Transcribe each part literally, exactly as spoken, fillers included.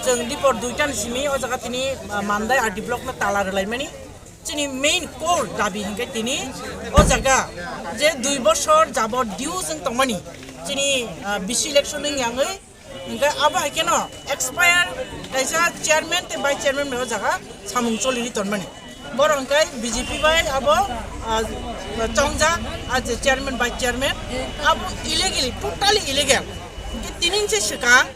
Chwng dipor duita ni simi o jaga tini, ah, Mandai R D block no tala rwlaimani. Chini main core dabi hwnkhe tini o jaga je dui bosor jabot due chwng tongmani chini, ah, B C election ni yangwi hwnkhe abo hai kheno expire kaisa chairman tei vice chairman bai o jaga samung choliri tonmani. Borok hwnkhe B J P bai abo, ah, chongjak, ah, je chairman, vice chairman, abo illegally, totally illegal. Hwnkhe tini se swkang,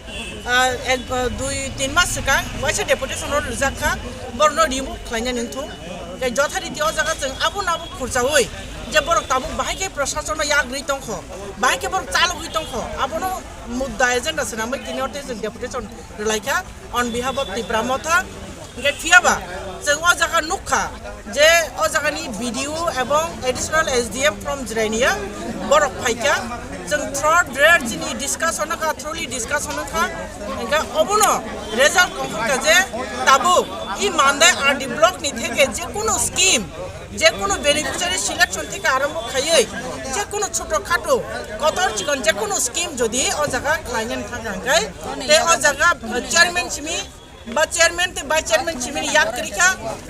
ah, ek, ah, dui tin mas swkang waisa deputation order rijak kha, borokno remove khlainani wngthung. Tei jothariti o jaga chwng abono abo khurchaui je borok tabuk bahai khe prosasono yak rwi tongkho, bahai khe borok chalogwi tongkho, abono mudda agenda swnamwi tini o tei chwng deputation rwlaikha on behalf of Tipra Motha. Hingke phiyaba chwng o jaga nukha je o jagani B D O ebong additional S D M from Jirania borok phaikha. Chwng throat rare chini discussion kha, thoroughly discussion kha. Hingke obono result ongkha je tabuk i Mandai R D block ni theke je kunu scheme, je kunu beneficiary selection theke arambo khaiwi je kunu choto khato kotor chikon je kunu scheme jodi o jaga khlainani thangkha hingke te o jaga chairman simi ba chairman tei vice chairman chimini yak kwrwi kha.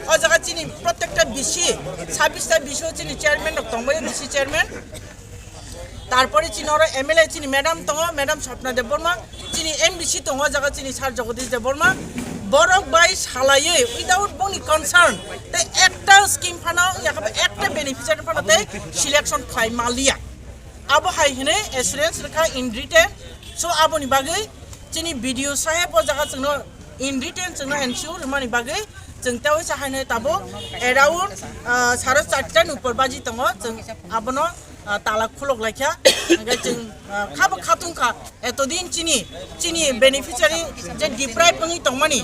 O jaga chini protekta B C, sabbish ta B C o chini chairman rok tongbaio, B C chairman. Tarpore chini oro M L A chini madam tongo, madam Swapna Debbarma, chini M D C tongo, o jaga chini sir Jagadish Debbarma. Borok bai salaiwi without boni concern tei ekta scheme phano yakaba ekta beneficiary phano tei selection khlai maliya. Abo hai hwnwi assurance rwkha in written. So aboni bagwi chini B D O saheb o jaga chwngno in written chwngno ensure rwmani bagwi chwng tei waisa haino tabuk around, ah, saro charta ni upor baji tongo, chwng abono, ah, tala khulok laikha. Hingke chwng, ah, khabo khatung kha, etodin chini, chini beneficiary je deprive wngwi tongmani,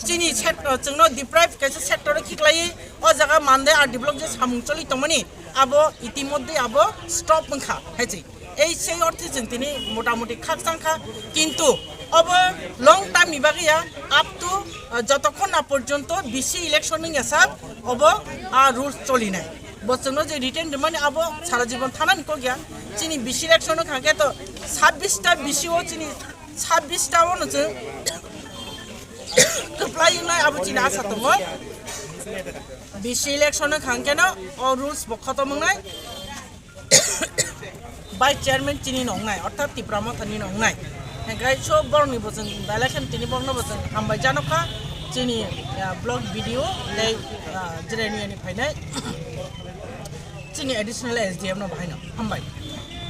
chini sect-, ah, chwngno deprive kaisa sector o khiklaiwi o jaga Mandai R D block je samung choli tongmani, abo itimodde abo stop wngkha, hai se. Ei sei orthe chwng tini motamoti khakchang kha, kintu obo long term ni bagwi ya, up to, uh, jotokhon na porjonto B C election wngya sak, obo a rules cholinai. Bo chwngno je written rwmani abo sara jibon thanani kok ya. Chini B C election wngkha khe to sabbish ta B C o chini sabbish ta o no chwng kwplai wngnai abo chini asa tongo. B C election wngkha khe no o rules bo khotom wngnai. Vice chairman chini no wngnai, orthat Tipra Motha ni no wngnai. Hingke so borok ni bo chwng belai khe tini borok no bo chwng hambai jano kha chini, ah, block B D O tei, ah, Jirania ni phainai chini additional S D M no bahai no hambai.